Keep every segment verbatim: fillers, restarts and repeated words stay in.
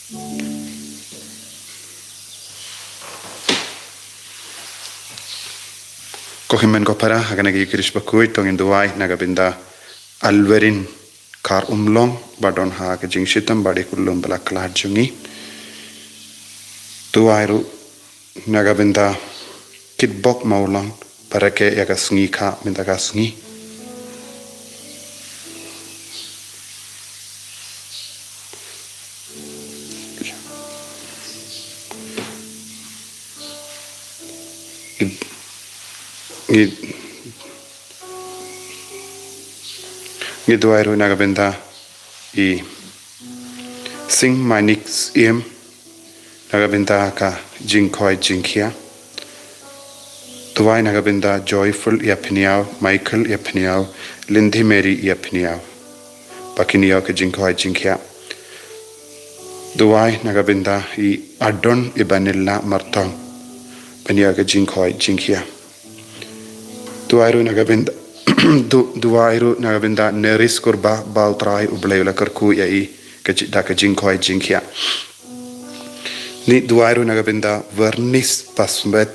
Ko hynmen ko para, ha kane ka Ïukharist bakhuid to ngin duwai na ka bynta Alverin Kharumlong ba don ha ka jingshitom bad i khyllung ba la khlad jong ngi. Duwai ruh na ka bynta Kitbok Mawlong ba rakhe ïa ka sngi kha mynta ka sngi. Ngi, ngi duwai ruh na ka bynta i Sing Manik Syiem na ka bynta ka jingkhoi jingkhia. Duwai na ka bynta Joyful Ïaphyniaw, Michael Ïaphyniaw, Lindy Mary Ïaphyniaw ba kin ïoh ka jingkhoi jingkhia. Duwai na ka bynta i Adon Ibanilla Martong ban ïoh ka jingkhoi jingkhia. Duwai ruh na ka bynta du, duwai ruh na ka bynta Neris Kurba ba U Trai U Blei u la kyrkhu ïa i ka ji-, da ka jingkhoi jingkhia. Ngi duwai ruh na ka bynta Vernis Pasbet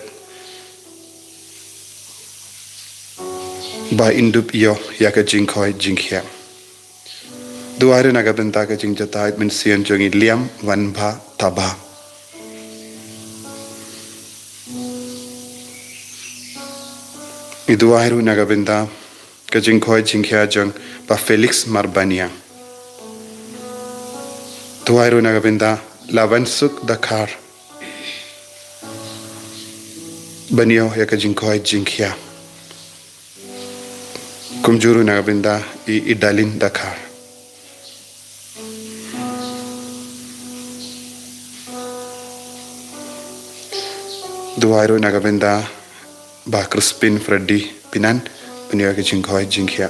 ba in dup ïoh ïa ka jingkhoi jingkhia. Duwai ruh na ka bynta ka jingjatai mynsiem jong i Liam Wanbha Taba. Ngi duwai ruh na ka bynta ka jingkhoi jingkhia jong Bah Felix Marbaniang. Duwai ruh na ka bynta Lawansuk Dkhar ban ïoh ïa ka jingkhoi jingkhia. Kumjuh ruh na ka bynta i, i Dalin Dkhar. Duwai ruh na ka bynta Bah Crispin Freddy Pinan ban ïoh ïa ka jingkhoi jingkhia.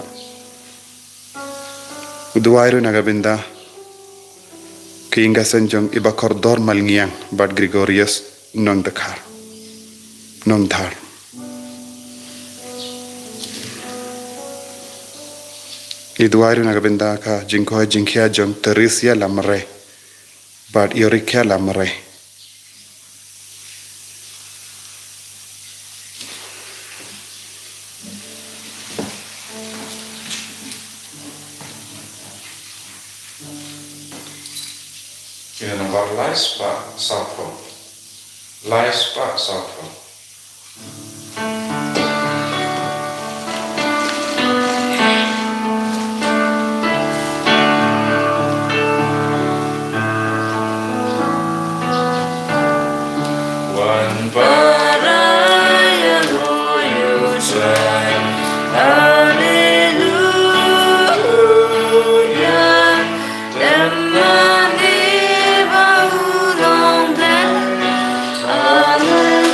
Duwai ruh na ka bynta ka ïing ka sem jong i Bah Kordor Malngiang bad Gregorius Nongdkhar. Nongdhar. Ngi duwai ruh na ka bynta ka jingkhoi jingkhia jong Theresia Lamre bad Yorikia Lamre. Kine nambar lai spah sawphew. Lai spah sawphew. Wan para ïa u Trai. Alleluia. Lem mane ba u long blei. Alleluia.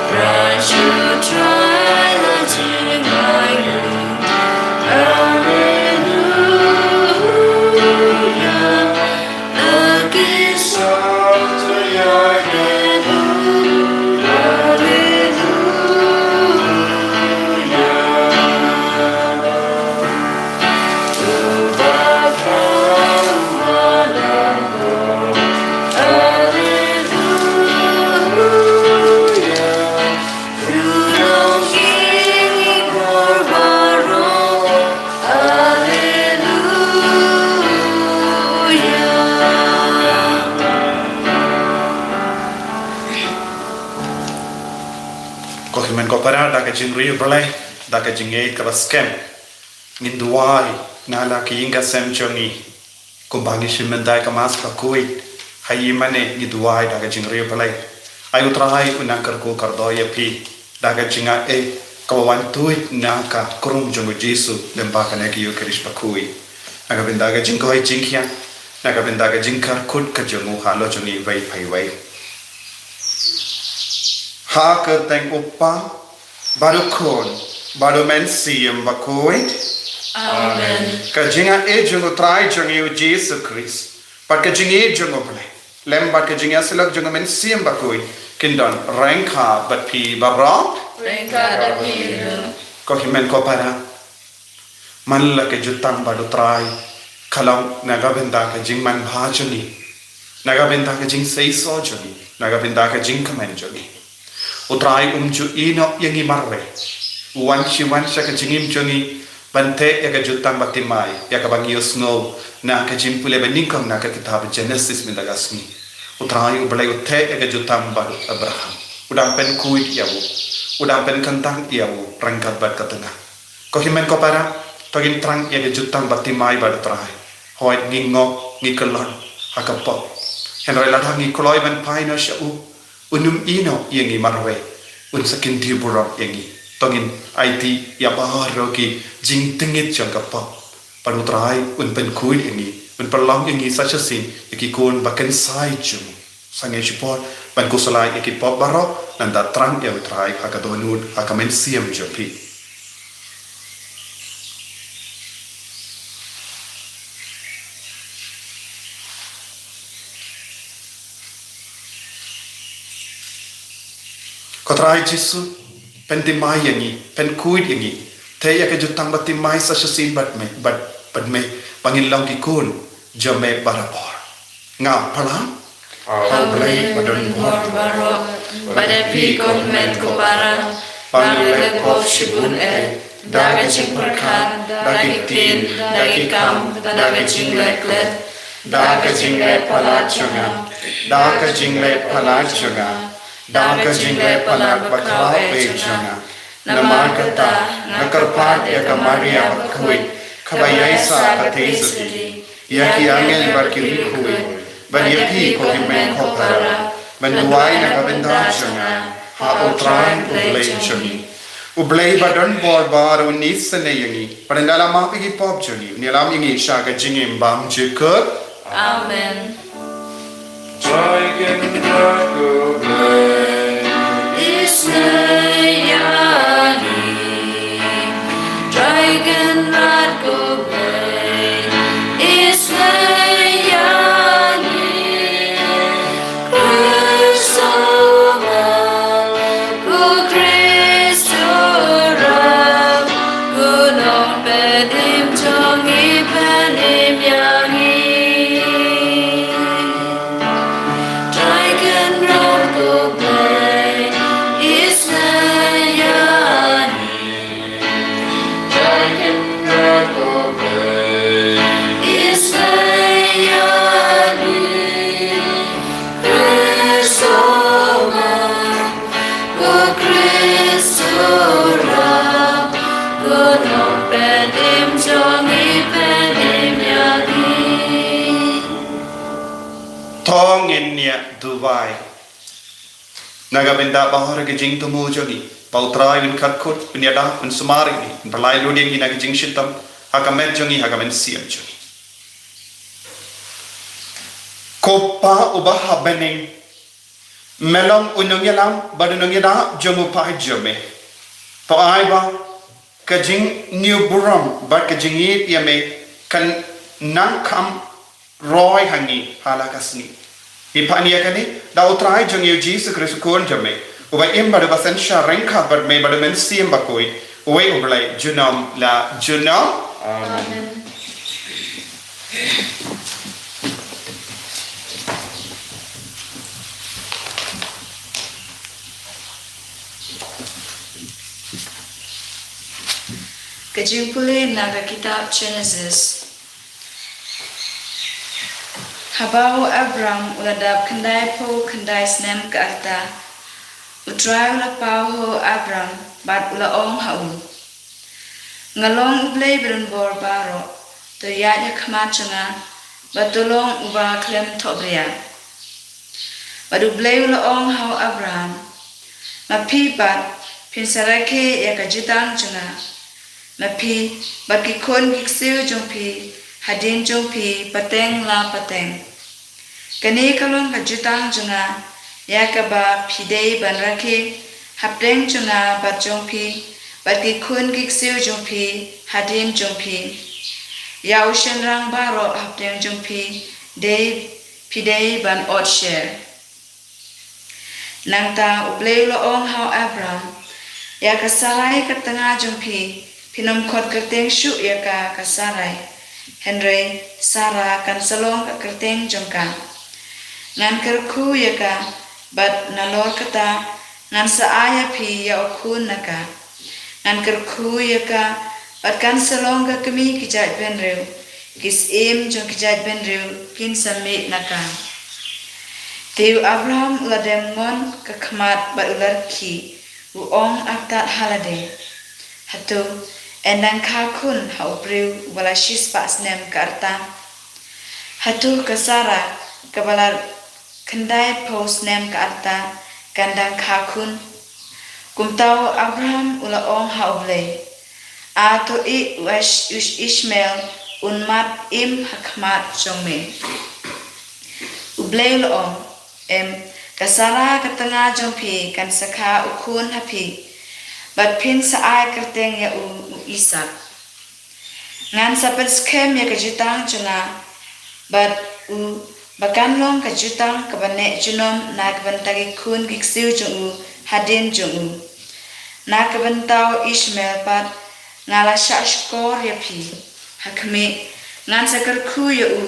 Praise you, Trai, the King, my Lord. Alleluia. The King of the Lord. Alleluia. Ko hynmen ko para, da ka jingriewblei, da ka jingngeit kaba skhem, ngin duwai na la ka ïing ka sem jong ngi. Kumba ngi shim mynta ïa ka Mass bakhuid, ha ïing mane ngi duwai da ka jingriewblei. Ai U Trai un nang kyrkhu kyrdoh ïa phi da ka jingaiei kaba wan tuid na ka krung jong U Jisu lyngba kane ka Ïukharist bakhuid. Na ka bynta ka jingkhoi jingkhia, na ka bynta ka jingkyrkhu ka jong u halor jong ngi iwei pa iwei. Ha ka kyrteng U Kpa, bad U Khun, bad U Mynsiem Bakhuid. Amen. Ka jingaiei jong U Trai jong ngi U Jisu Khrist, bad ka jingïeit jong U Blei, lem bad ka jingïasyllok jong U Mynsiem Bakhuid, kin don ryngkat bad phi baroh. Ryngkat bad phi ruh. Ko hynmen ko para, Man la ka jutang bad U Trai ka long na ka bynta ka jingmanbha jong ngi, na ka bynta ka jingseisoh jong ngi, na ka bynta ka jingkmen jong ngi. U Trai um ju ïehnoh ïa ngi marwei. U wan shi wan sha ka jingim jong ngi ban teh ïa ka jutang bad timai, ïa kaba ngi ïohsngew na ka jingpule ba nyngkong na ka kitab Genesis mynta ka sngi. U Trai U Blei u teh ïa ka jutang bad u Abraham. U dang pynkhuid ïa u. U dang pynkyntang ïa u ryngkat bad ka tnga. Ko hynmen ko para, to ngin thrang ïa ka jutang bad timai bad U Trai. Hooid ngi ngop, ngi kyllon ha ka pop. Hynrei lada ngi kloi ban phai noh sha u, un ym ïehnoh ïa ngi marwei, un sa kyntiew burom ïa ngi. To ngin aiti ïa baroh ki jingtngit jong ka pop. Bad U Trai un pynkhuid ïa ngi, un pynlong ïa ngi sa shisien ïa ki khun ba kynsai jong u. Sangeh shipor ban khuslai ïa ki pop baroh, nangta thrang ïa U Trai ha ka dohnud, ha ka mynsiem jong phi. Ko Trai Jisu, pyntimai ïa ngi, pynkhuid ïa ngi. Teh ïa ka jutang bad timai sa shisien bad me, bad, bad me, ba ngin long ki khun jong me barabor. Nga phlang ha U Blei ba don bor baroh, bad ïa phi ko hynmen ko para, ba ngi leh pop shibun eh, da ka jingpyrkhat, da ki ktien, da ki kam, da ka jingleh klet, da ka jingleh palat jong nga, da ka jingleh palat jong nga, da ka jingleh palat bakhraw eh jong nga. Namar kata nga kyrpad ïa ka Maria bakhuid, kaba ïaisah katei sati ïa ki angel bad ki riewkhuid, bad ïa phi ko hynmen ko para, ban duwai na ka bynta jong nga ha U Trai U Blei jong ngi. U Blei ba don bor baroh un isynei ïa ngi, bad un da la map ïa ki pop jong ngi, un ïalam ïa ngi sha ka jingim bymjukut. Amen. Trai Kynrad ko Blei, isynei ïa ngi. Trai Kynrad ko Blei, isynei ïa ngi. Khrist u wan, ko Khrist u wan, ko Nongpynim jong ngi, pynim ïa ngi. Trai Kynrad ko Blei, isynei ïa ngi. Trai Kynrad ko Blei, isynei ïa ngi. Khrist u wan, ko Khrist u wan, ko Nongpynim jong ngi, pynim ïa ngi. To ngin ïa duwai. Na ka bynta baroh ki jingthmu jong ngi, ba U Trai un kyrkhu, un ïada, un sumar ïa ngi, un pynlait lut ïa ngi na ki jingshitom ha ka met jong ngi, ha ka mynsiem jong ngi. Ko Pa uba ha bneng, me long u nongïalam bad u nongïada jong u paid jong me. To ai ba ka jingïohburom bad ka jingïeit ïa me kan nang kham roi ha ngi ha la ka sngi. Ngi pan ïa kane da U Trai jong ngi U Jisu Khrist U Khun jong me, uba im bad uba synshar ryngkat bad me bad U Mynsiem Bakhuid, uwei U Blei junom la junom. Amen. Ka jingpule na ka kitab Genesis. Haba u Abram u la dap khyndaiphew khyndai snem ka rta, U Trai u la paw ha u Abram bad u la ong ha u, Nga long U Blei ba don bor baroh, to ïaid ha khmat jong nga, bad to long uba khlem thohbria. Bad U Blei u la ong ha u Abram, Ma phi pat phin sa rakhe ïa ka jutang jong nga, ma phi bad ki khun ki ksiew jong phi hadien jong phi pateng la pateng. Kane ka long ka jutang jong nga ïa kaba phi dei ban rakhe hapdeng jong nga bad jong phi bad ki khun ki ksiew jong phi hadien jong phi. Ïa u shynrang baroh hapdeng jong phi dei, phi dei ban ot sher. Nangta U Blei u la ong ha u Abram, Ïa ka Sarai ka tnga jong phi, Phin ym khot kyrteng shuh ïa ka, ka Sarai, hynrei Sara kan sa long ka kyrteng jong ka. Ngan kyrkhu ïa ka, bad nalor kata ngan sa ai ha phi ïa u khun na ka. Ngan kyrkhu ïa ka, bad kan sa long ka kmie ki jaitbynriew, ki syiem jong ki jaitbynriew kin sa mih na ka. Te u Abraham u la dem mon ka khmat bad u la rkhie, u ong artat ha lade: Hato yn dang kha khun ha u briew uba la shispah snem ka rta? Hato ka Sara kaba la khyndaiphew snem ka rta kan dang kha khun? Kumta u Abraham u la ong ha U Blei: A to ïeh u Ish-, u Ishmael un mad im ha khmat jong me. U Blei u la ong: Em, ka Sara ka tnga jong phi kan sa kha u khun ha phi, bad phin sa ai kyrteng ïa u, u Isaak. Ngan sa pynskhem ïa ka jutang jong nga bad u, ba kan long ka jutang kaba neh junom na ka bynta ki khun ki ksiew jong u hadien jong u. Na ka bynta u Ishmael pat nga la shahshkor ïa phi. Ha khmih, ngan sa kyrkhu ïa u,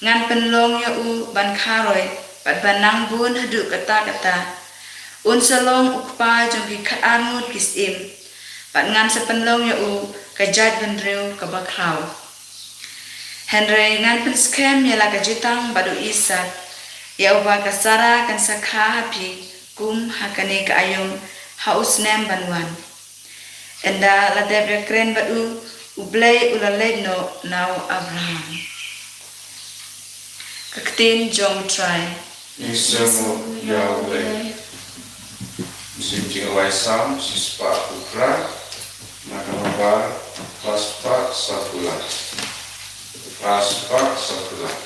ngan pynlong ïa u ban kharoi bad ban nang bun haduh katta katta. Un sa long u kpa jong ki khatar ngut ki syiem, bad ngan sa pynlong ïa u ka jaitbynriew kaba khraw. Hynrei ngan pynskhem ïa la ka jutang bad u Isaak, ïa uba ka Sara kan sa kha ha phi kum ha kane ka aïom ha u snem ban wan. Ynda la dep ïakren bad u, U Blei u la leit noh na u Abraham. Ka ktien jong U Trai. Ïashem ïa U Blei. Mynsiem Jingrwai Salm shispah u phra, na ka nambar phra spah saw phew lai. Phra spah saw phew lai.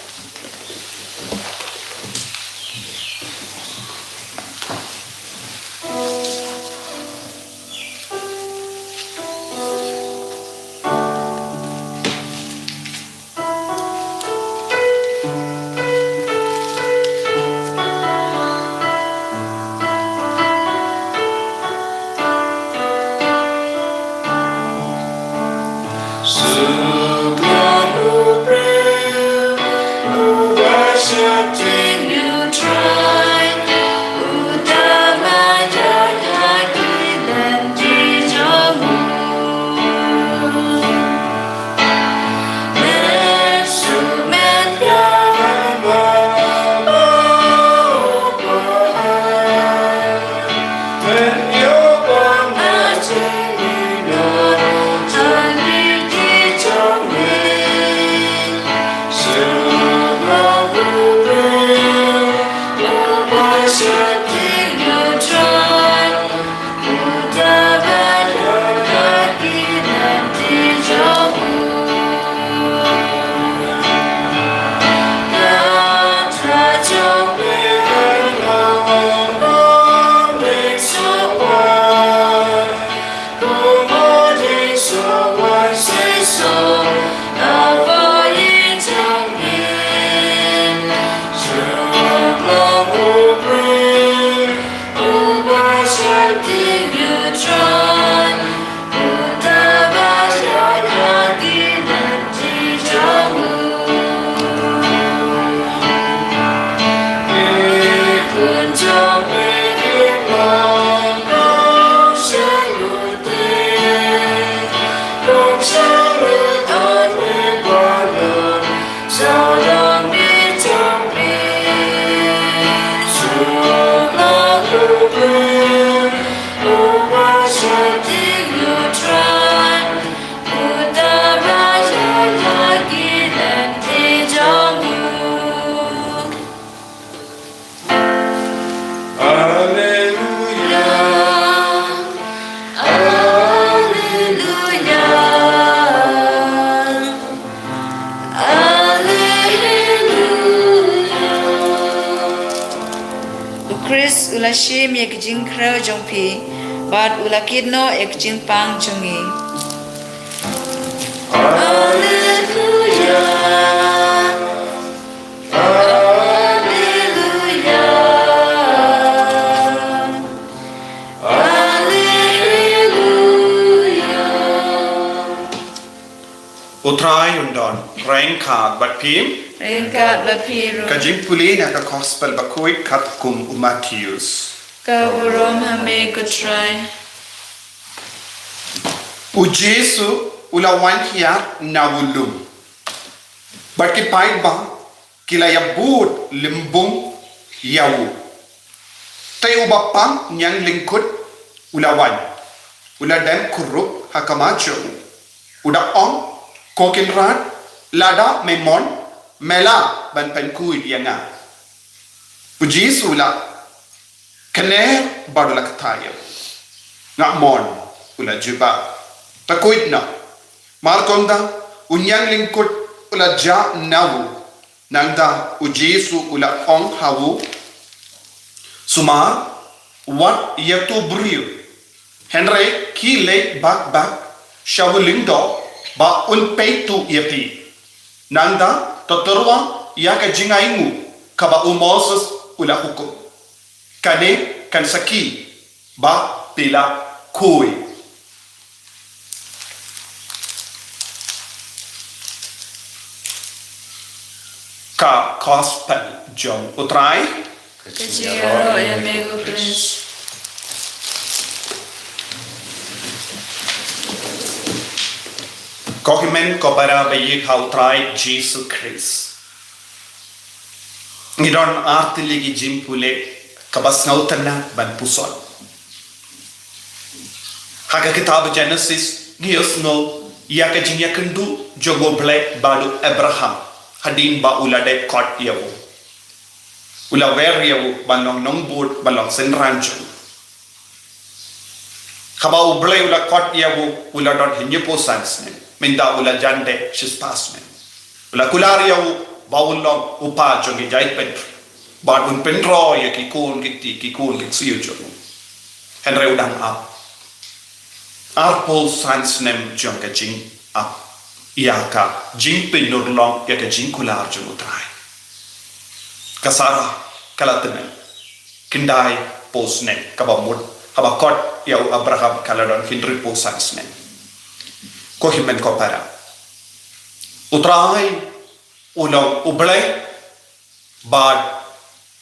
Alleluia. Alleluia. Alleluia. U Khrist u la shim ïa ka jingkhrew jong phi, bad u la kit noh ïa ka jingpang jong ngi. Alleluia. Alleluia. Alleluia. U Trai un don ryngkat bad phi. Ryngkat bad phi ruh. Ka jingpule na ka Gospel bakhuid katkum u Mathaios. Ka burom ha me ko Trai. U Jisu u la wan hiar na u lum, bad ki paidbah ki la ïabud lymbung ïa u. Te uba pang ñiang lyngkut u la wan, u la dem kurup ha khmat jong u, u da ong, Ko Kynrad, lada me mon, me lah ban pynkhuid ïa nga. U Jisu u la kner bad u la kthai ïa u, Nga mon. U la jubab, Pyrkhuid noh. Markata u ñiang lyngkut u la jah na u. Nangta u Jisu u la ong ha u, Sumar, wat ïathuh briew, hynrei khie leit bak bak sha u lyngdoh ba un peit tuh ïa phi. Nangta to tyrwa ïa ka jingainguh kaba u Moses u la hukum. Kane kan sakhi ba phi la khuid. Ka Gospel jong u Trai. Ka jingïaroh ïa me ko Khrist. Ko hynmen ko para ba ïeit ha u Trai Jisu Khrist. Ngi don artylli ki jingpule kaba sngewtynnat ban puson. Ha ka kitab Genesis ngi ïohsngew ïa ka jingïakynduh jong u Blei bad u Abraham hadien ba u la dep khot ïa u. U la wer ïa u ban long nongbud, ban long synran jong u. Haba u Blei u la khot ïa u, u la don hynñiewphew san snem, mynta u la jan dep shispah snem. U la kular ïa u ba un long u kpa jong ki jaitbynriew, bad un pynroi ïa ki khun ki kti, ki khun ki ksiew jong u. Hynrei u dang ap arphew san snem jong ka jingap ïa ka jingpynurlong ïa ka jingkular jong u Trai. Ka Sarah ka la tymmen khyndai phew snem, kaba mut haba khot ïa u Abraham ka la don hynriewphew san snem. Ko hynmen ko para, u Trai u long u Blei, bad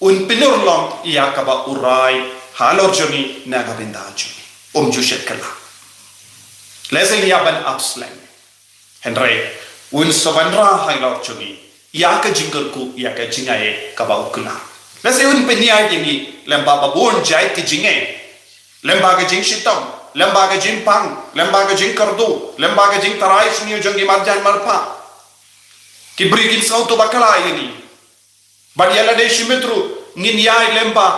un pynurlong ïa kaba u rai halor jong ngi na ka bynta jong ngi. Um ju shet kylla. Lehse ngi ïa ban ap slem, hynrei un sa wanrah halor jong ngi ïa ka jingkyrkhu, ïa ka jingaiei kaba u kular. Lehse un pynïaid ïa ngi lem bad ba bun jait ki jingeh, lem bad ka jingshitom, lem bad ka jingpang, lem bad ka jingkyrduh, lem bad ka jingtharai shñiuh jong ki marjan marpa. Ki briew kin sngewthuh bakla ïa ngi. Bad ïa lade shimet ruh ngin ïaid lem bad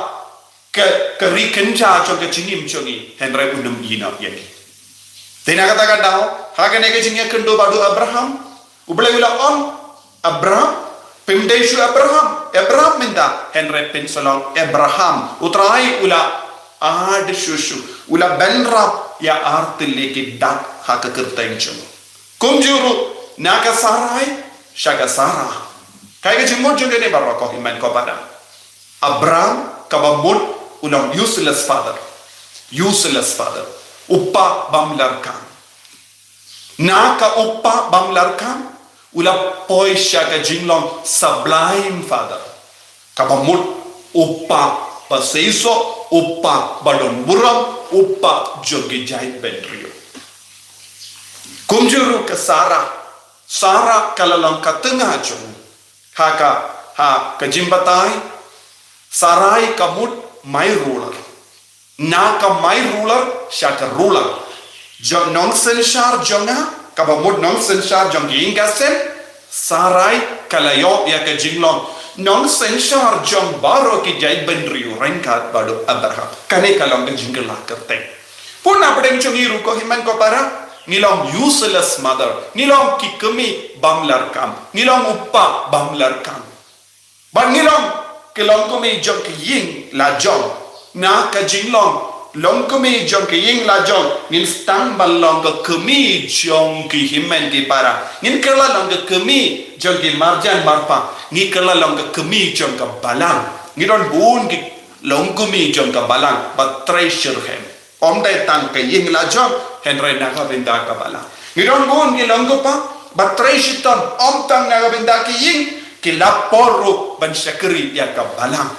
ka, ka ri kynja jong ka jingim jong ngi, hynrei un ym ïehnoh ïa ngi. Te na kata ka daw, ha kane ka jingïakynduh bad u Abraham, u Blei u la ong, Abraham, phim dei shuh Abraham, Abraham mynta, hynrei phin sa long Abraham. U Trai u la add shuh shuh, u la bynrap ïa artylli ki dak ha ka kyrteng jong u. Kumjuh ruh na ka Sarai sha ka Sarah. Kaei ka jingmut jong kane baroh ko hynmen ko para? Abraham kaba mut u long useless father. Useless father. U kpa bym larkam. Na ka u kpa bym larkam u la poi sha ka jinglong sublime father. Kaba mut u kpa ba seisoh, u kpa ba don burom, u kpa jong ki jaitbynriew. Kumjuh ruh ka Sarah, Sarah ka la long ka tnga jong u. Ha ka, ha ka jingbatai, Sarai ka mut my ruler. Na ka my ruler sha ka ruler jong nongsynshar jong nga, kaba mut nongsynshar jong ki ïing ka sem, Sarai ka la ïoh ïa ka jinglong nongsynshar jong baroh ki jaitbynriew ryngkat bad u Abraham. Kane ka long ka jingkylla kyrteng. Pun na pdeng jong ngi ruh ko hynmen ko para, ngi long useless mother, ngi long ki kmie bym larkam, ngi long u kpa bym larkam. Bad ngi long ki longkmie jong ki ïing la jong. Na ka jinglong longkmie jong ki ïing la jong, ngin sdang ban long ka kmie jong ki hynmen ki para. Ngin kylla long ka kmie jong ki marjan marpa. Ngi kylla long ka kmie jong ka balang. Ngi don bun ki longkmie jong ka balang ba trei shitrhem. Ym dei tang ka ïing la jong, hynrei na ka bynta ka balang. Ngi don bun ki long kpa, Ba trei shitom, ym tang na ka bynta ki ïing, ki la por ruh ban shakri ïa ka balang.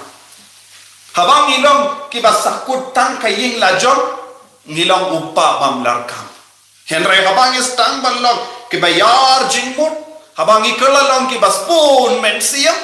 Haba ngi long kiba sahkut tang ka ïing lajong, ngi long u kpa bym larkam. Hynrei haba ngi sdang ban long kiba ïar jingmut, haba ngi kylla long kiba sbun mynsiem,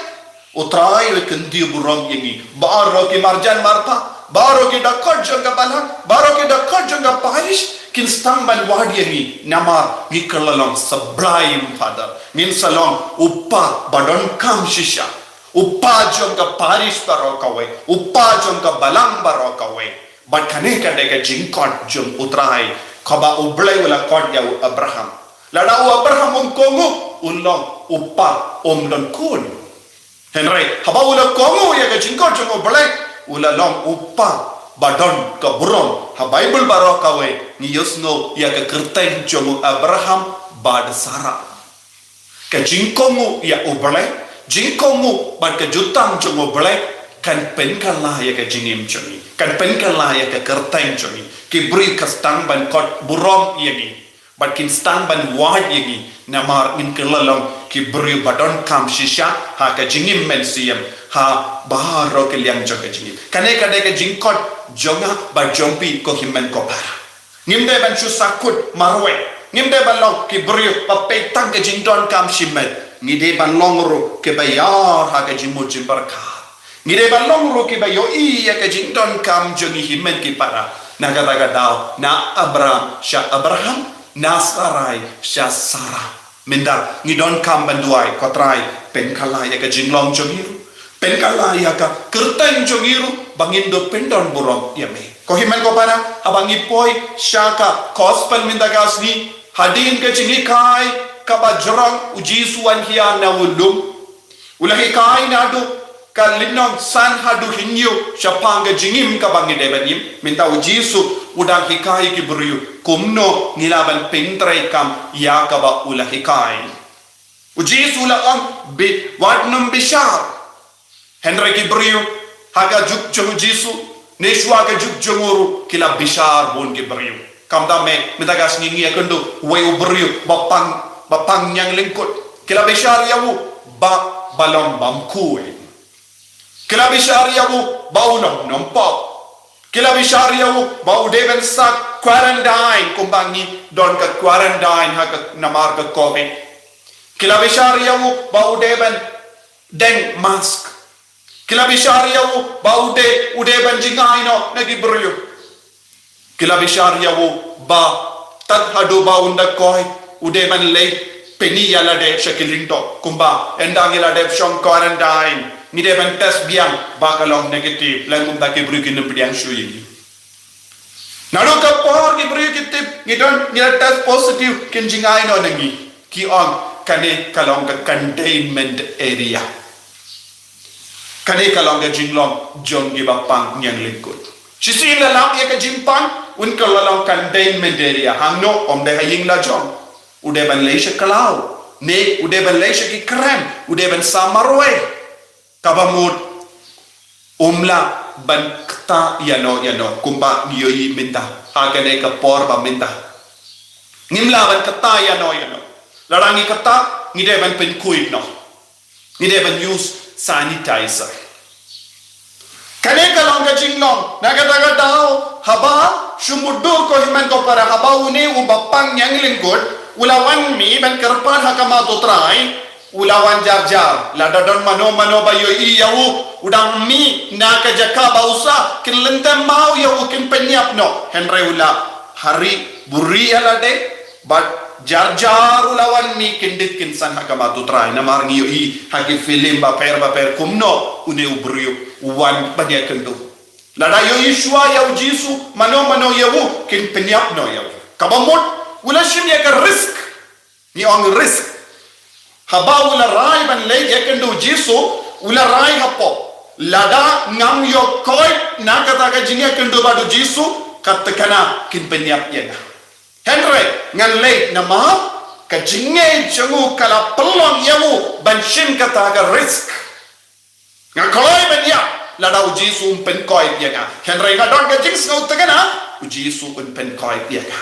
U Trai u kyntiew burom ïa ngi. Baroh ki marjan marpa, baroh ki dkhot jong ka balang, baroh ki dkhot jong ka parish, kin sdang ban wad ïa ngi. Namar ngi kylla long sa Blai Father. Ngin sa long u kpa ba donkam shisha. U kpa jong ka parish baroh kawei. U kpa jong ka balang baroh kawei. Bad kane ka dei ka jingkhot jong U Trai, kaba U Blei u la khot ïa u Abraham. Lada u Abraham um kohnguh, un long u kpa um don khun. Hynrei haba u la kohnguh ïa ka jingkhot jong U Blei, u la long u kpa ba don ka burom. Ha Baibl baroh kawei ngi ïohsngew ïa ka kyrteng jong u Abraham bad Sarah. Ka jingkohnguh ïa U Blei, jingkohnguh bad ka jutang jong U Blei, kan pynkylla ïa ka jingim jong ngi, kan pynkylla ïa ka kyrteng jong ngi. Ki briew ki sdang ban khot burom ïa ngi, bad kin sdang ban wad ïa ngi, namar ngin kylla long ki briew ba donkam shisha ha ka jingim mynsiem, ha baroh ki liang jong ka jingim. Kane ka dei ka jingkhot jong nga bad jong phi, ko hynmen ko para. Ngim dei ban shu sahkut marwei. Ngim dei ban long ki briew ba peit tang ka jingdonkam shimet. Ngi dei ban long ruh kiba ïar ha ka jingmut jingpyrkhat. Ngi dei ban long ruh kiba ïohi ïa ka jingdonkam jong ngi hynmen ki para. Na kata ka daw, na Abram sha Abraham, na Sarai sha Sarah. Mynta ngi donkam ban duwai, ko Trai, pynkylla ïa ka jinglong jong ngi ruh, pynkylla ïa ka kyrteng jong ngi ruh, ba ngin dup pyndon burom ïa me. Ko hynmen ko para, haba ngi poi sha ka gospel mynta ka sngi, hadien ka jinghikai kaba jrong, U Jisu u wan hiar na u lum. U la hikai naduh ka lynnong san haduh hynñiew shaphang ka jingim kaba ngi dei ban im. Mynta U Jisu u dang hikai ki briew kumno ngi lah ban pyntreikam ïa kaba u la hikai. U Jisu u la ong, wat nym bishar. Hynrei ki briew ha ka juk jong U Jisu ne shuwa ka juk jong u ruh ki la bishar bun ki briew. Kumta me, mynta ka sngi ngi ïakynduh uwei u briew ba pang, ba pang ñianglyngkut. Ki la bishar ïa u ba, ba long bymkhuid. Ki la bishar ïa u ba u nong nongpop. Ki la bishar ïa u ba u dei ban sa quarantine, kumba ngi don ka quarantine ha ka namar ka covid. Ki la bishar ïa u ba u dei ban deng mask. Ki la bishar ïa u ba u dei, u dei ban jingai noh na ki briew. Ki la bishar ïa u ba tad haduh ba un da koi, u dei ban leit pyni ïa lade sha ki lyngdoh, kumba ynda ngi la dep shong quarantine, ngi dei ban test biang ba ka long negative, lane kumta ki briew kin ym pdiang shuh ïa ngi. Naduh ka por ki briew ki tip ngi don, ngi la test positive, kin jingai noh na ngi. Ki ong kane ka long ka containment area. Kane ka long ka jinglong jong ki ba pang ñianglyngkut. Shisien la lap ïa ka jingpang, un kylla long containment area. Hangno? Ym dei ha ïing la jong. U dei ban leit sha khlaw, ne u dei ban leit sha ki kren, u dei ban sa marwei. Kaba mut um lah ban kta ïano ïano, kumba ngi ïohi mynta ha kane ka por ba mynta. Ngim lah ban kta ïano ïano. Lada ngi kta, ngi dei ban pynkhuid noh. Ngi dei ban use sanitizer. Kane ka long ka jinglong, na kata ka daw, haba shu mutdur, ko hynmen ko para, haba une u ba pang ñianglyngkut u la wan mih ban kyrpad ha khmat U Trai, u la wan jar jar. Lada don mano mano ba ïohi ïa u, u dang mih na ka jaka ba u sah, kin lyntem maw ïa u, kin pynïap noh. Hynrei u la ha ri buri ïa lade, bad jar jar u la wan mih kyndit kynsan ha khmat U Trai. Namar ngi ïohi ha ki film bapher bapher kumno une u briew u wan ban ïakynduh. Lada ïohi shuwa ïa U Jisu, mano mano ïa u, kin pynïap noh ïa u. Kaba mut u la shim ïa ka risk. Ngi ong risk. Haba u la rai ban leit ïakynduh U Jisu, u la rai hapoh, lada ngam ïoh koit na kata ka jingïakynduh bad U Jisu, ka thikna kin pynïap ïa nga. Hynrei ngan leit namar ka jingngeit jong u ka la pynlong ïa u ban shim kata ka risk. Nga kloi ban ïap lada U Jisu um pynkoit ïa nga. Hynrei nga don ka jingsngewtyngkhana, U Jisu un pynkoit ïa nga.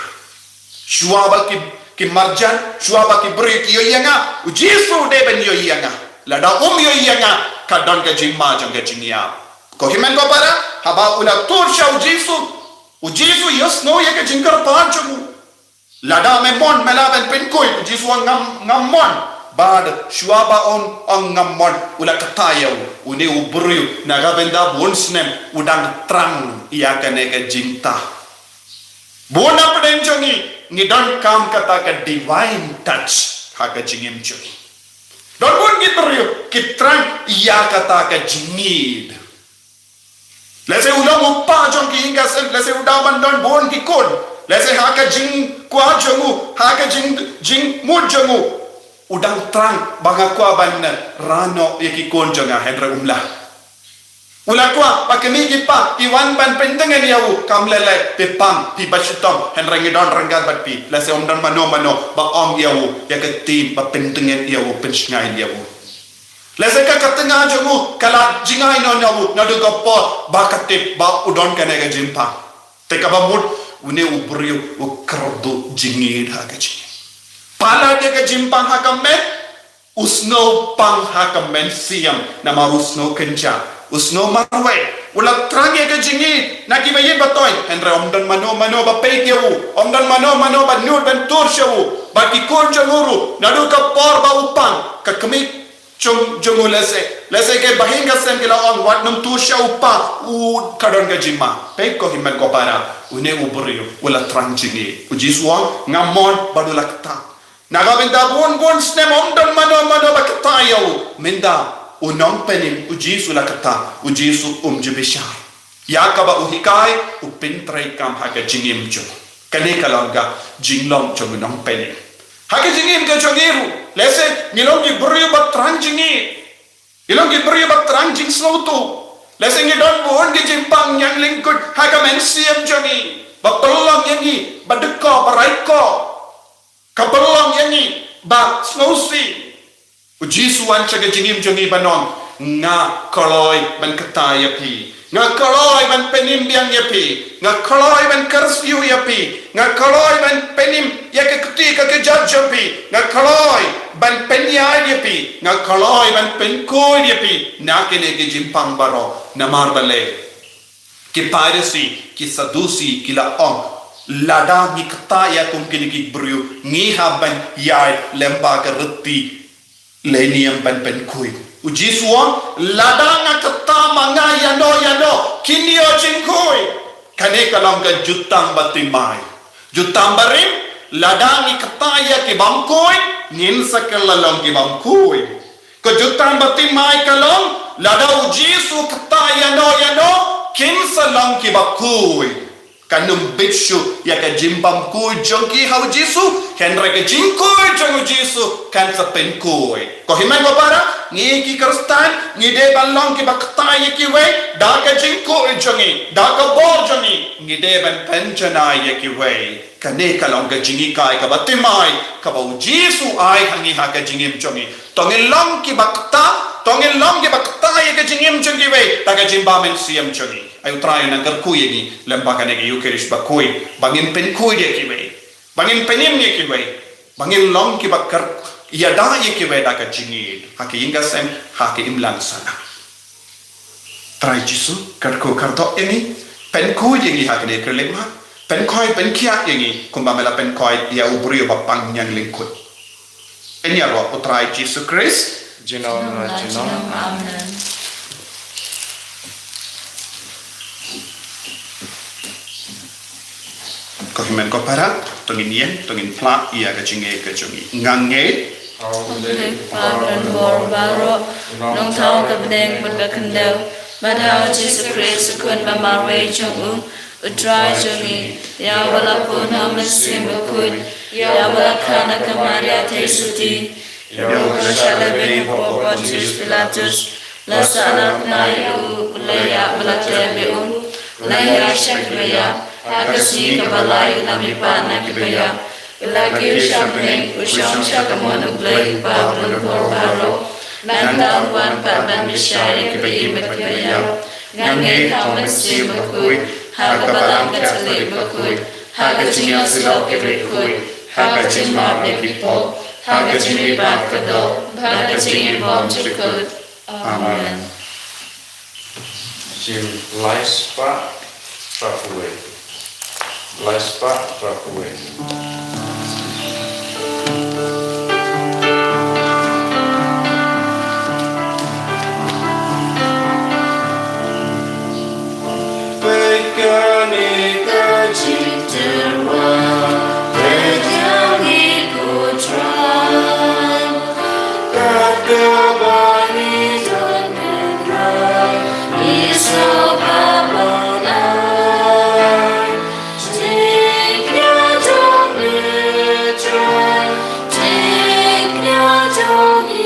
Shuwa ba ki, ki marjan, shuwa ba ki briew ki ïohi ïa nga, u Jisu u dei ban ïohi ïa nga. Lada um ïohi ïa nga, ka don ka jingma jong ka jingïap. Ko hynmen ko para, haba u la tur sha u Jisu, u Jisu u ïohsngew ïa ka jingkyrpad jong u. Lada me mon me lah ban pynkhuid, u Jisu u ong ngam, ngam mon. Bad shuwa ba un ong ngam mon, u la kata ïa u, une u briew, na ka bynta bun snem u dang thrang ïa kane ka jingtah. Bun na pdeng jong ngi, ngi donkam kata ka divine touch ha ka jingim jong ngi. Don bun ki briew ki thrang ïa kata ka jingïeid. Lehse u long u pa jong ki ïing ka sem, lehse u dang ban don bun ki khun. Lehse ha ka jingkwah jong u, ha ka jing, jingmut jong u, u dang thrang ba nga kwah ban rah noh ïa ki khun jong nga, hynrei um lah. U la kwah ba kmie ki kpa ki wan ban pyntngen ïa u, kam leh leh, phi pang, phi ba shitom, hynrei ngi don ryngkat bad phi. Lehse ym don mano mano ba ong ïa u, ïa ka ktien ba pyntngen ïa u, pynshngaiñ ïa u. Lehse ka, ka tnga jong u ka la jingai noh na u, naduh ka por ba ka tip ba u don kane ka jingpang. Te kaba mut, une u briew u kyrduh jingïeid ha ka jingim. Palat ïa ka jingpang ha ka met, u sngew pang ha ka mynsiem, namar u sngew kynjah, u sngew marwei. U la thrang ïa ka jingïeid na kiba ïeit ba thoh, hynrei ym don mano mano ba peit ïa u, ym don mano mano ba nud ban tur sha u. Bad ki khun jong u ruh, naduh ka por ba u pang, ka kmie jong, jong u lehse, lehse ki bahaïing ka sem ki la ong, wat nym tur sha u pa, u ka don ka jingma. Peit ko hynmen ko para, une u briew u la thrang jingïeid. U Jisu u ong ngam mon, bad u la kata. Na ka bynta bun bun snem ym don mano mano ba kata ïa u. Mynta u nongpynim, u Jisu u la kata, u Jisu um ju bishar. Ïa kaba u hikai, u pyntreikam ha ka jingim jong u. Kane ka long ka jinglong jong u nongpynim. Ha ka jingim ka jong ngi ruh, lehse ngi long ki briew ba thrang jingïeid. Ngi long ki briew ba thrang jingsngewthuh. Lehse ngi don bun ki jingpang ñiang lyngkhuit ha ka mynsiem jong ngi, ba pynlong ïa ngi ba dkoh, ba raikhoh. Ka pynlong ïa ngi ba sngewsih. U Jisu u wan sha ka jingim jong ngi ban ong, nga kloi ban kata ïa phi. Nga kloi ban pynim biang ïa phi. Nga kloi ban kyrsiew ïa phi. Nga kloi ban pynim ïa ka kti ka kjat jong phi. Nga kloi ban pynïaid ïa phi. Nga kloi ban pynkhuid ïa phi. Na kine ki jingpang baroh. Namar balei? Ki Pharisi, ki Sadusi, ki la ong, lada ngi kata ïa kum kine ki briew, ngi hap ban ïaid lem bad ka riti lehniam ban pynkhuid. U Jisu u ong, lada nga kata ma nga ïano ïano, kin ïoh jingkhuid. Kane ka long ka jutang bathymmai. Jutang barim, lada ngi kata ïa ki bym khuid, ngin sa kylla long ki bym khuid. Ka jutang bathymmai ka long, lada u Jisu u kata ïano ïano, kin sa long kiba khuid. Kan ym bit shuh ïa ka jingbymkhuid jong ki ha u Jisu, hynrei ka jingkhuid jong u Jisu kan sa pynkhuid. Ko hynmen ko para, ngi ki Khristan, ngi dei ban long kiba kata ïa kiwei, da ka jingkhuid jong ngi, da ka bor jong ngi, ngi dei ban pynjanai ïa kiwei. Kane ka long ka jinghikai kaba thymmai, kaba u Jisu u ai ha ngi ha ka jingim jong ngi. To ngin long kiba kata, to ngin long kiba kata ïa ka jingim jong kiwei, da ka jingbym mynsiem jong ngi. Ai u Trai u nang kyrkhu ïa ngi, lem bad kane ka Eucharist bakhuid, ba ngin pynkhuid ïa kiwei, ba ngin pynim ïa kiwei, ba ngin long kiba kyrkhu ïada ïa kiwei da ka jingïeid, ha ka ïing ka sem, ha ka imlang sahlang. Trai Jisu, kyrkhu kyrdoh ïa ngi, pynkhuid ïa ngi ha kane ka lehniam, pynkhuid pynkhiah ïa ngi, kumba me la pynkhuid ïa u briew ba pang ñiang lyngkhuit. Ïa ngi ïaroh u Trai Jisu Khrist. Junom la junom. Amen. Ko hynmen ko para, to ngin ïeng, to ngin phla ïa ka jingngeit ka jong ngi. Nga ngeit. Hynrei Kpa Rangbor baroh, Nongthaw ka bneng bad ka khyndew, bad ha u Jisu Khrist u Khun ba marwei jong u, u Trai jong ngi, ïa uba la pun ha u Mynsiem Bakhuid, ïa uba la kha na ka Maria Theisotti, ïa uba la shah lehbeiñ hapoh Pontius Pilatus, la sahnarphna ïa u, u la ïap bad la tep ïa u, u la hiar sha kiba ïap, ha ka sngi kaba lai u la mihpat na kiba ïap, u la kiew sha bneng, u shong sha ka mon u Blei Kpa Rangbor baroh. Nangta un wan pat ban bishar ïa kiba im bad kiba ïap. Nga ngeit ha u Mynsiem Bakhuid, ha ka Balang Katholik bakhuid, ha ka jingïasyllok ki riewkhuid, ha ha ka jingmap ïa ki pop, ha ka jingïabad kyrdoh bad ka jingim bymjukut. Amen. Jingim lai spah phra phew wei. Lai spah phra phew wei. Peit kane ka jingtyrwa, peit ïa ngi ko Trai. Kat kaba ngi don kynrad, ngi sngewbha ban ai. Jingim jong ngi Trai, jingim jong ngi.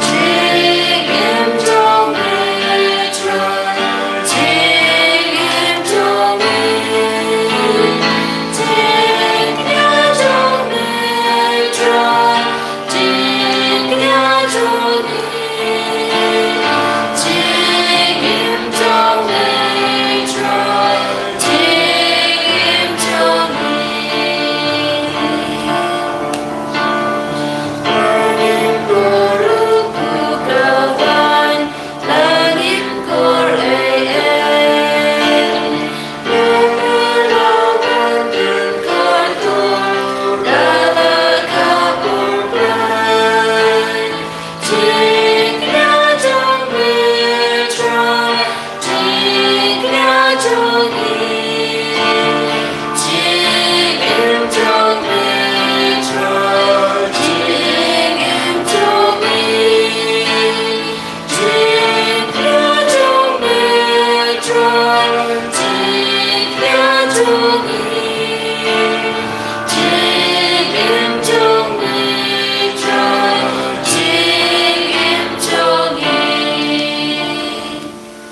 Jingim jong ngi Trai, jingim jong ngi. Jingim jong ngi Trai, jingim jong ngi. Jingim jong ngi Trai, jingim jong ngi. Lane ko ruh ko ka van, lane ko ei ei.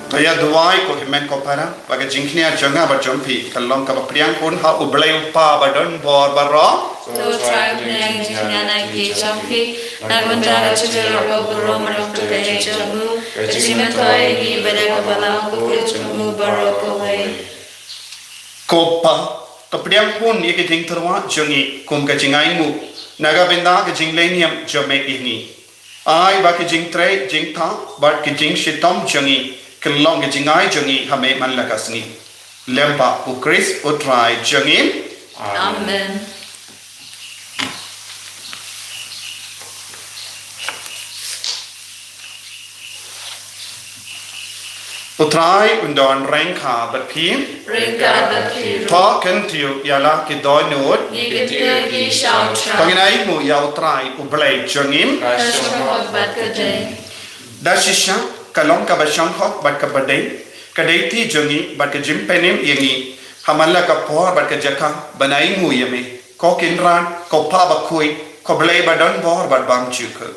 To ïa duwai ko hynmen ko para, ba ka jingkñia jong nga bad jong phi kan long kaba pdiang khun ha U Blei U Kpa ba don bor baroh. To Trai, pdiang jingkñia na ki jong phi, na ka bynta ka jingïarap ka burom bad ka pyrthei jong u, ka jingmyntoi ïa ngi bad ïa ka balang bakhuid jong u baroh kawei. Ko Pa, to pdiang khun ïa ka jingtyrwa jong ngi kum ka jingainguh na ka bynta ka jingleh niam jong me ïa ngi. Ai ba ka jingtrei jingthaw bad ka jingshitom jong ngi kan long ka jingai jong ngi ha me man la ka sngi. Lem bad U Khrist U Trai jong ngi. Amen. U Trai un don ryngkat bad phi. Ryngkat bad phi ruh. To kyntiew ïa la ki dohnud. Ngi kyntiew ïa ki sha U Trai. To ngin ainguh ïa U Trai U Blei jong ngi. Ka shongkha bad ka dei. Da shisha ka long kaba shongkha bad kaba dei, ka dei ti jong ngi bad ka jingpynim ïa ngi ha man la ka por bad ka jaka ban ainguh ïa me, ko Kynrad, ko Pa bakhuid, ko Blei ba don bor bad bymjukut.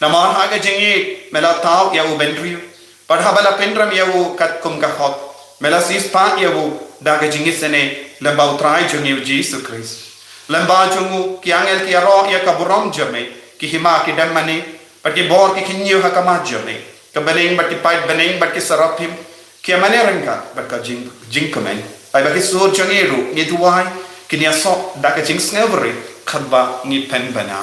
Namar ha ka jingïeit me la thaw ïa u bynriew, bad haba la pynrem ïa u katkum ka hok, me la siewspah ïa u da ka jingisynei lyngba U Trai jong ngi U Jisu Khrist. Lyngba jong u ki angel ki ïaroh ïa ka burom jong me, ki hima ki dem mane, bad ki bor ki kynñiew ha khmat jong me. Ka bneng bad ki paid bneng bad ki saraphim ki ïa mane ryngkat bad ka jing, jingkmen. Ai ba ki sur jong ngi ruh ngi duwai kin ïasoh da ka jingsngewrit katba ngi pynbna.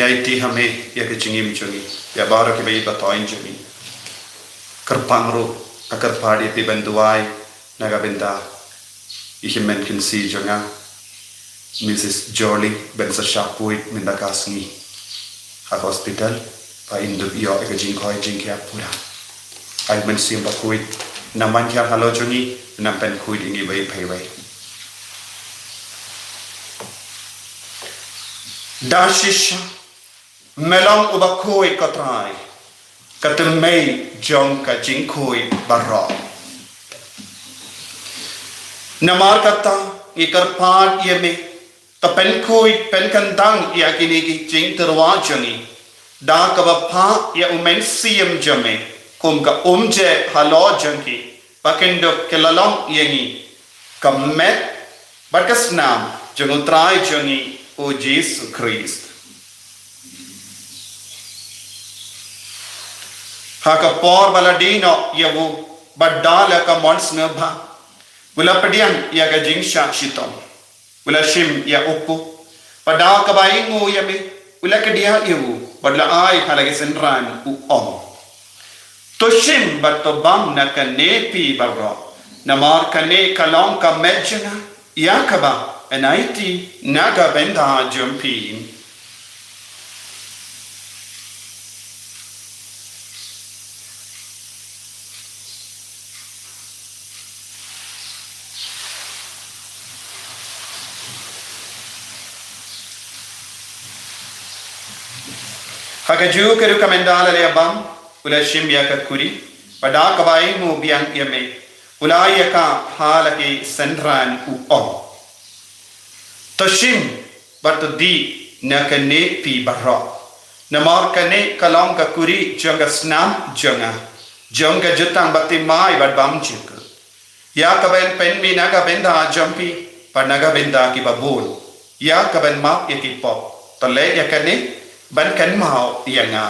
Aiti ha me ïa ka jingim jong ngi, ïa baroh kiba ïeit ba thoiñ jong ngi. Kyrpang ruh, nga kyrpad ïa phi ban duwai na ka bynta i hynmen kynsi jong nga, Mrs Jolly, ban sa shah poi mynta ka sngi ha hospital, ba in dup ïoh ïa ka jingkhoi jingkhiah pura. Ai Mynsiem Bakhuid, nang wan hiar halor jong ngi, nang pynkhuid ïa ngi iwei pa iwei. Da shisha me long uba khuid, ko Trai, ka tymmen jong ka jingkhuid baroh. Namar kata ngi kyrpad ïa me, to pynkhuid pynkyndang ïa kine ki jingtyrwa jong ngi da kaba phah ïa u Mynsiem jong me kum ka umjeh halor jong ki, ba kin dup ki la long ïa ngi ka met bad ka snam jong u Trai jong ngi u Jisu Khrist. Ha ka por ba la die noh ïa u, bad da la ka mon sngewbha, u la pdiang ïa ka jingshah shitom. U la shim ïa u kpu, bad da kaba ainguh ïa me, u la kdiah ïa u, bad u la ai ha la ki synran, u ong: To shim bad to bam na kane phi baroh, namar kane ka long ka met jong nga, ïa kaba yn aiti na ka bynta jong phi. Ha kajuh ka rukom ynda la leh bam, u la shim ïa ka kuri, bad da kaba ainguh biang ïa me, u la ai ïa ka ha la ki synran, u ong: To shim bad to dih na kane phi baroh, namar kane ka long ka kuri jong ka snam jong nga, jong ka jutang bathymmai bad bymjukut, ïa kaba yn pynmih na ka bynta jong phi bad na ka bynta kiba bun, ïa kaba yn map ïa ki pop. To leh ïa kane ban kynmaw ïa nga.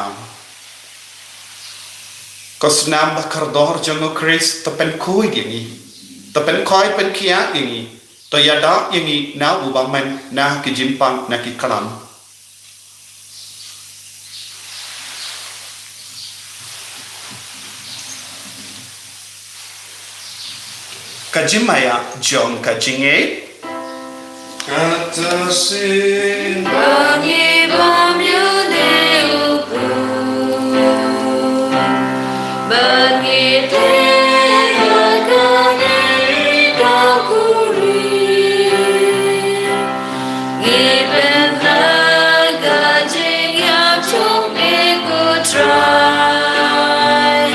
Ko snam bakordor jong u Khrist, to pynkhuid ïa ngi, to pynkhoi pynkhiah ïa ngi, to ïada ïa ngi na u bymman, na ki jingpang, na ki klam. Ka jingmaïa jong ka jingngeit. Kata sien ba ngi bam ïa une u khun, ba ngi teh ïa kane ka khuri. Ngi pynlong ka jingïap jong me, ko Trai,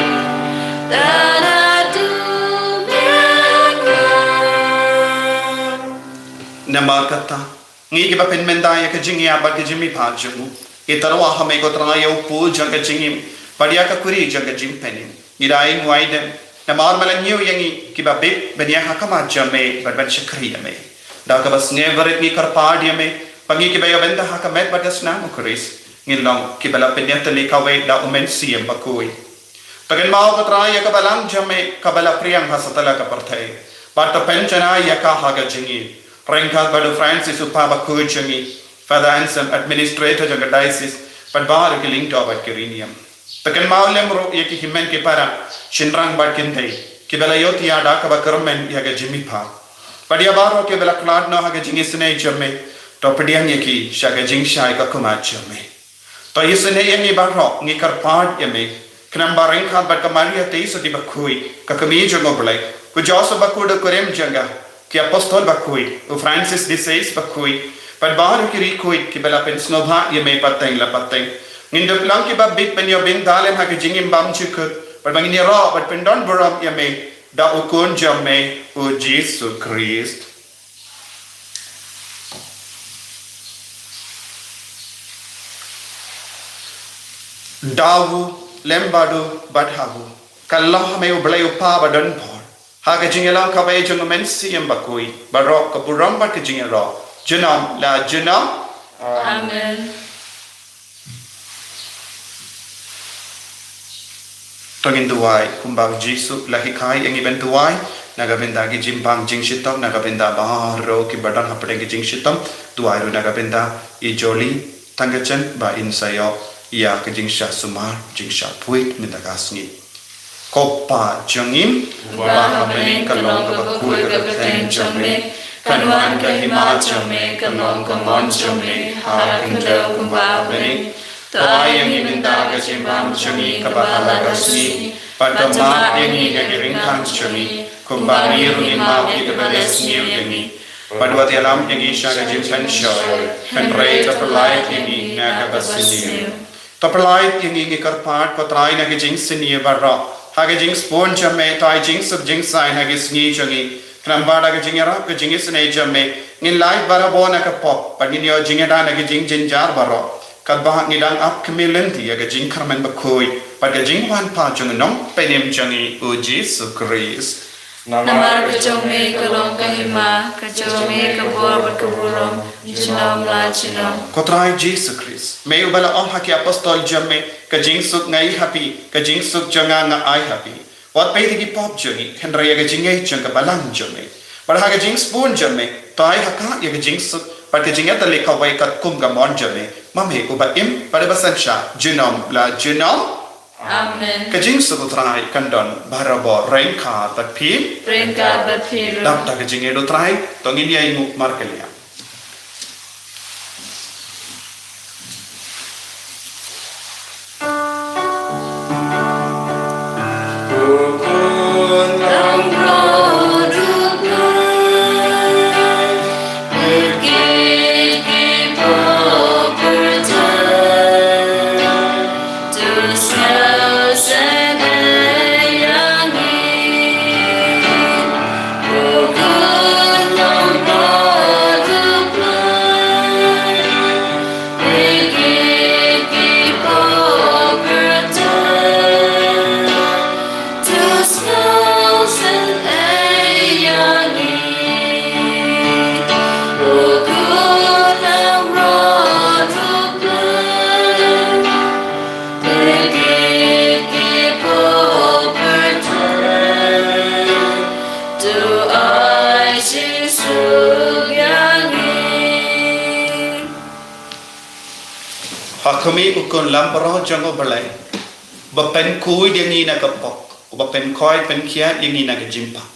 da la dum ïa nga. Namar kata, ngi kiba pynmynta ïa ka jingïap bad ka jingmihpat jong u, ngi tyrwa ha me, ko Trai, ïa u kpu jong ka jingim bad ïa ka khuri jong ka jingpynim. Ngi da ai nguai dem, namar me la ñiew ïa ngi kiba bit ban ïaid ha khmat jong me bad ban shakri ïa me. Da kaba sngewbha ngi kyrpad ïa me, ba ngi kiba ïoh bynta ha ka met bad ka snam u Khrist, ngin long kiba la pynïatylli kawei da u Mynsiem Bakhuid. To kynmaw, ko Trai, ïa ka balang jong me kaba la pdiang ha satlak ka pyrthei, bad to pynjanai ïa ka ha ka jingim, ryngkat bad u Francis, u Pop bakhuid jong ngi, Father Anselm, administrator jong ka diocese, bad baroh ki lyngdoh bad ki riewniam. To kynmaw lem ruh ïa ki hynmen ki para, shynrang bad kynthei, kiba la ïohthiah da kaba kyrmen ïa ka jingmihpat, bad ïa baroh kiba la khlad noh ha ka jingisynei jong me. To pdiang ïa ki sha ka jingshai ka khmat jong me. To isynei ïa ngi baroh, ngi kyrpad ïa me, khnang ba ryngkat bad ka Maria Theisotti bakhuid, ka Kmie jong u Blei, u Joseph bakhuid u kurim jong ka, ki apostol bakhuid, u Francis de Sales bakhuid, bad baroh ki riewkhuid kiba la pynsngewbha ïa me pateng la pateng, ngin dup long kiba bit ban ïoh bynta lem ha ka jingim bymjukut, bad ba ngin ïaroh bad pyndonburom ïa me da u Khun jong me, u Jisu Khrist. Da u, lem bad u, bad ha u, ka long ha me, U Blei U Kpa badonbor, ha ka jingïalang kawei jong U Mynsiem Bakhuid, baroh ka burom bad ka jingïaroh, junom la junom. Amen. To ngin duwai kumba U Jisu u la hikai ïa ngi ban duwai, na ka bynta ki jingpang jingshitom, na ka bynta baroh kiba don hapdeng ki jingshitom. Duwai ruh na ka bynta i Jolly, Tang ka jan ba in sa ïoh ïa ka jingshah sumar, jingshah phuid mynta ka sngi. Ko Pa jong ngi, uba ha bneng, ka long kaba khuid ka kyrteng jong me, kan wan ka hima jong me, kan long ka mon jong me ha ka khyndew kumba ha bneng. To ai ïa ngi mynta ka jingbam jong ngi kaba ha la ka sngi, bad to map ïa ngi ïa ki ryngkang jong ngi, kumba ngi ruh ngi map ïa kiba la sniew ïa ngi. Bad wat ïalam ïa ngi sha ka jingpynshoi, hynrei to pyllait ïa ngi na kaba sniew. To pyllait ïa ngi, ngi kyrpad, ko Trai, na ka jingsniew baroh. Ha ka jingsbun jong me, to ai jingsuk jingsaiñ ha ka sngi jong ngi. Khnang ba da ka jingïarap, ka jingisynei jong me, ngin lait barabor na ka pop, bad ngin ïoh jingïada na ka jingjynjar baroh. Katba ngi dang ap khmih lynti ïa ka jingkyrmen bakhuid bad ka jingwan pat jong u Nongpynim jong ngi, u Jisu Khrist. Namar ka jong me ka long ka hima, ka jong me ka bor bad ka burom, junom la junom. Ko Trai Jisu Khrist, me uba la ong ha ki apostol jong me, ka jingsuk nga ai ha phi, ka jingsuk jong nga nga ai ha phi. Wat peit ïa ki pop jong ngi, hynrei ïa ka jingngeit jong ka balang jong me. Bad ha ka jingsbun jong me, to ai ha ka ïa ka jingsuk bad ka jingïatylli kawei katkum ka mon jong me, ma me uba im bad uba synshar, junom la junom. Amen. Ka jingsuk u Trai kan don barabor ryngkat bad phi. Ryngkat bad phi ruh. Dap da ka jingngeit u Trai, to ngin ïa ïnguh markylliang. Ha khmih u Khun Lambaroh jong U Blei, uba pynkhuid ïa ngi na ka pop, uba pynkhoi pynkhiah ïa ngi na ka jingpang.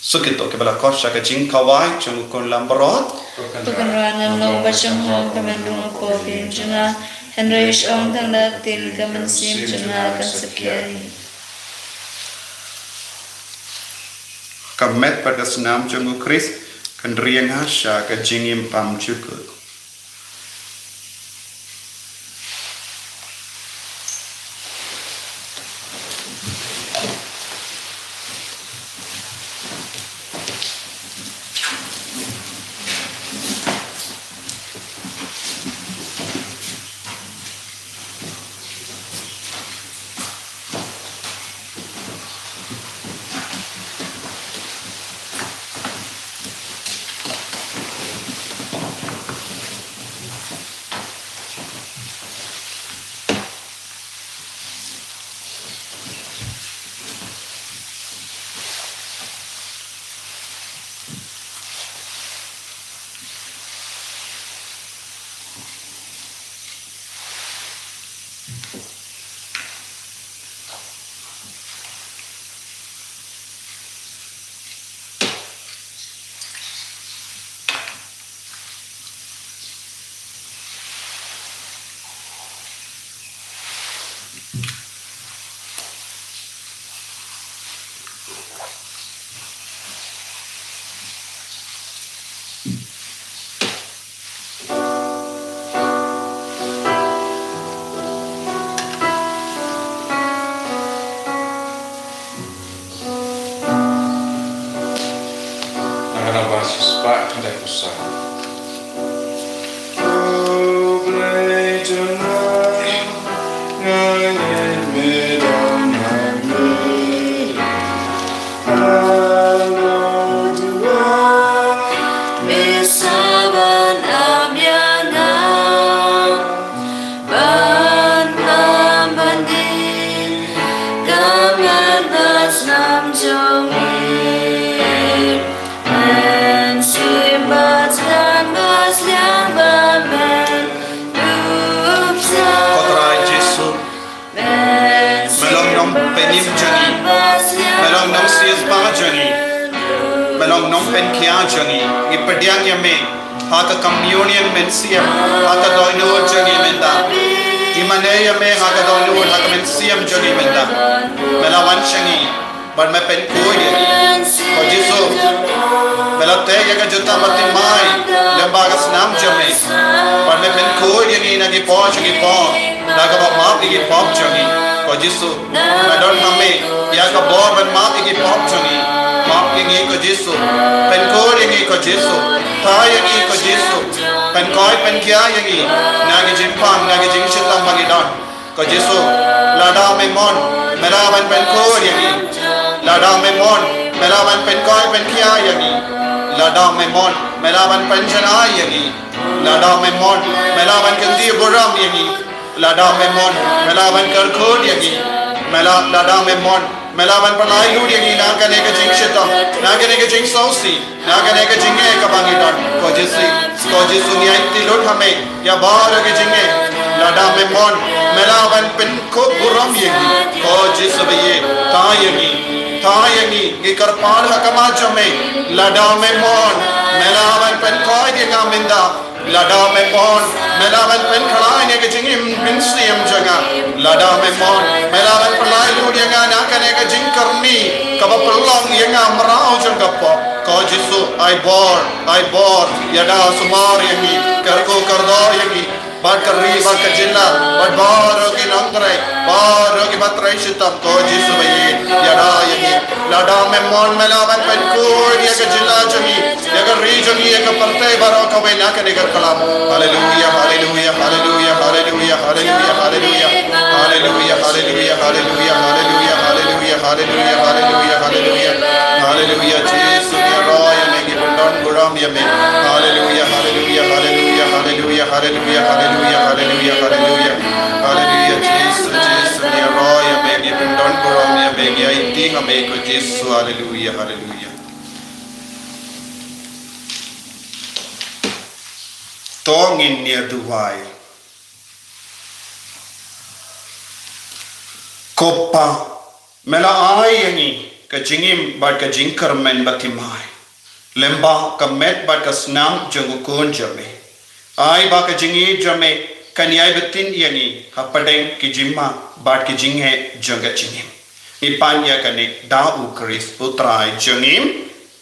Suk ito kiba la khot sha ka jingkhawai jong u Khun Lambaroh. Ko Kynrad, ngan long ba shynrang ka myn rung ha ka pop jong nga, hynrei shu ong tang da ka ktien, ka mynsiem jong nga kan sa kiar. Ka met bad ka snam jong u Khrist kan ri ïa nga sha ka jingim bymjukut. Ngan nang ba shispah khyndai phew saw. Ban pam ban dih, ka met bad snam jong me. Mynsiem bad slan bad sliang ba me. nongpynim jong ngi, me long nongsiewspah jong ngi, me long nongpynkhia jong ngi. Ngi pdiang ïa me ha ka communion mynsiem, ha ka dohnud jong ngi mynta. Ngi mane ïa me ha ka dohnud, ha ka mynsiem jong ngi mynta. Me la wan sha ngi bad me pynkhuid ïa ngi. Ko Jisu, me la teh ïa ka jubab bathymmai lyngba ka snam jong me, bad me pynkhuid ïa ngi na ki por jong ngi, por na kaba map ïa ki pop jong ngi. Ko Jisu, me don ha me ïa ka bor ban map ïa ki pop jong ngi. Map ïa ngi ko Jisu. Pynkhuid ïa ngi ko Jisu. Thaw ïa ngi ko Jisu. Pynkoit pynkhia ïa ngi na ki jingpang, na ki jingshitom ba ngi don. Ko Jisu, lada me mon, me lah ban pynkhuid ïa ngi. Lada me mon, me lah ban pynkoit pynkhia ïa ngi. Lada me mon, me lah ban pynjanai ïa ngi. Lada me mon, me lah ban kyntiew burom ïa ngi. Lada me mon, me lah ban kyrkhu ïa ngi. Me lah, lada me mon, me lah ban pynlait lut ïa ngi na kane ka jingshitom, na kane ka jingsngewsih, na kane ka jingeh kaba ngi don. Ko Jisu, ko Jisu, ngi aiti lut ha me ïa baroh ki jingeh. Lada me mon, me lah ban pynkup burom ïa ngi. Ko Jisu ba ïeit, thaw ïa ngi, thaw ïa ngi, ngi kyrpad ha khmat jong me. Lada me mon, me lah ban pynkoit ïa nga mynta. Lada me mon, me lah ban pynkhlaiñ ïa ka jingim mynsiem jong nga. Lada me mon, me lah ban pynlait lut ïa nga na kane ka jingkyrni kaba pynlong ïa nga mraw jong ka pop. Ko Jisu, ai bor, ai bor, ïada sumar ïa ngi, kyrkhu kyrdoh ïa ngi, bad ka ri bad ka jylla, bad baroh ki nongtrei, baroh kiba trei shitom. Ko Jisu ba ïeit, ïada ïa ngi. Lada me mon, me lah ban pynkhuid ïa ka jylla jong ngi, ïa ka ri jong ngi, ïa ka pyrthei baroh kawei na kane ka klam. Haleluia, haleluia, haleluia, haleluia, haleluia, haleluia. Haleluia, haleluia, haleluia, haleluia, haleluia, haleluia, haleluia, haleluia. Haleluia, Jisu ngi ïaroh ïa me, ngi pyndon burom ïa me. Haleluia, haleluia, haleluia, haleluia, haleluia, haleluia, haleluia, haleluia. Haleluia, Jisu, Jisu ngi ïaroh ïa me, ngi pyndon burom ïa me, ngi aiti ha me ko Jisu. Haleluia, haleluia. To ngin ïa duwai. Ko Pa, me la ai ïa ngi ka jingim bad ka jingkyrmen bathymmai lyngba ka met bad ka snam jong u Khun jong me. Ai ba ka jingïeit jong me kan ïai btin ïa ngi hapdeng ki jingma bad ki jingeh jong ka jingim. Ngi pan ïa kane da u Khrist u Trai jong ngi.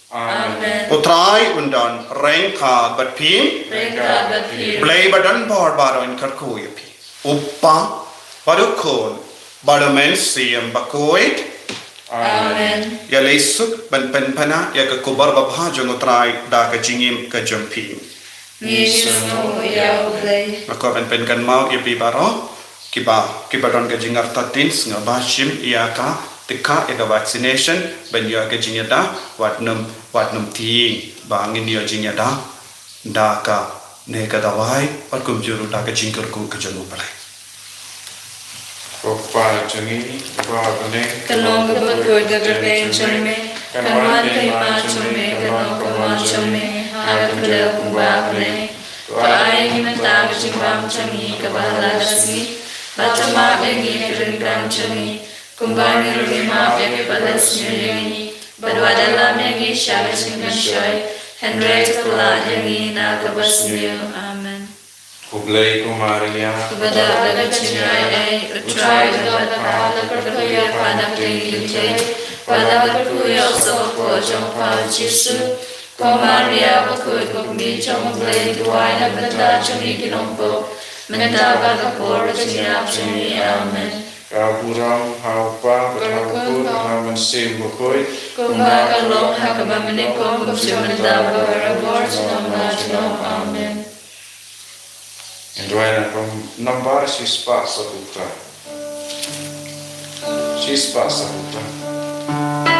Amen. U Trai un don ryngkat bad phi. Ryngkat bad phi. Blei ba don bor baroh un kyrkhu ïa phi. U Pa, bad u Khun, bad u Mynsiem Bakhuid. Amen. Ïa lei suk ban pynpaw ïa ka khubor babha jong u Trai da ka jingim ka jong phi. Ngi sngew ïa u Blei. Nga kwah ban pynkynmaw ïa phi baroh kiba, kiba don ka jingartatien, sngewbha shim ïa ka, tyngkhuh ïa ka vaccination, ban ïoh ka jingïada, wat nym, wat nym tieng ba ngin ïoh jingïada da kane ka dawai, bad kumjuh ruh da ka jingkyrkhu ka jong u Blei. Ko Pa jong ngi, uba ha bneng, kan long kaba khuid ka kyrteng jong me, kan wan ka hima jong me, kan long ka mon jong me ha ka khyndew kumba ha bneng. To ai ngi mynta ka jingbam jong ngi kaba ha la ka sngi, bad to map ïa ngi ki ryngkang jong ngi, kumba ngi ruh ngi map ïa kiba leh sniew ïa ngi, bad wat ïalam ïa ngi sha ka jingpynshoi, hynrei to pynlah ïa ngi na kaba sniew. Amen. Khublei ko Maria, kaba dap da ka jingaiei, u Trai u don bad pha, la kyrkhu ïa pha na pdeng ki kynthei, bad la kyrkhu ïa u soh hapoh jong pha u Jisu. Ko Maria bakhuid, ko kmie jong u Blei, duwai na ka bynta jong ngi ki nongpop, mynta bad ha ka por ka jingïap jong ngi. Amen. Ka burom ha u Pa, bad ha u Khun, bad ha u Mynsiem Bakhuid, kumba ka long ha kaba nyngkong, kumjuh mynta, bad barabor, junom la junom. Amen. Ngin duwai na ka nombar shispah saw phew phra. Shispah saw phew phra.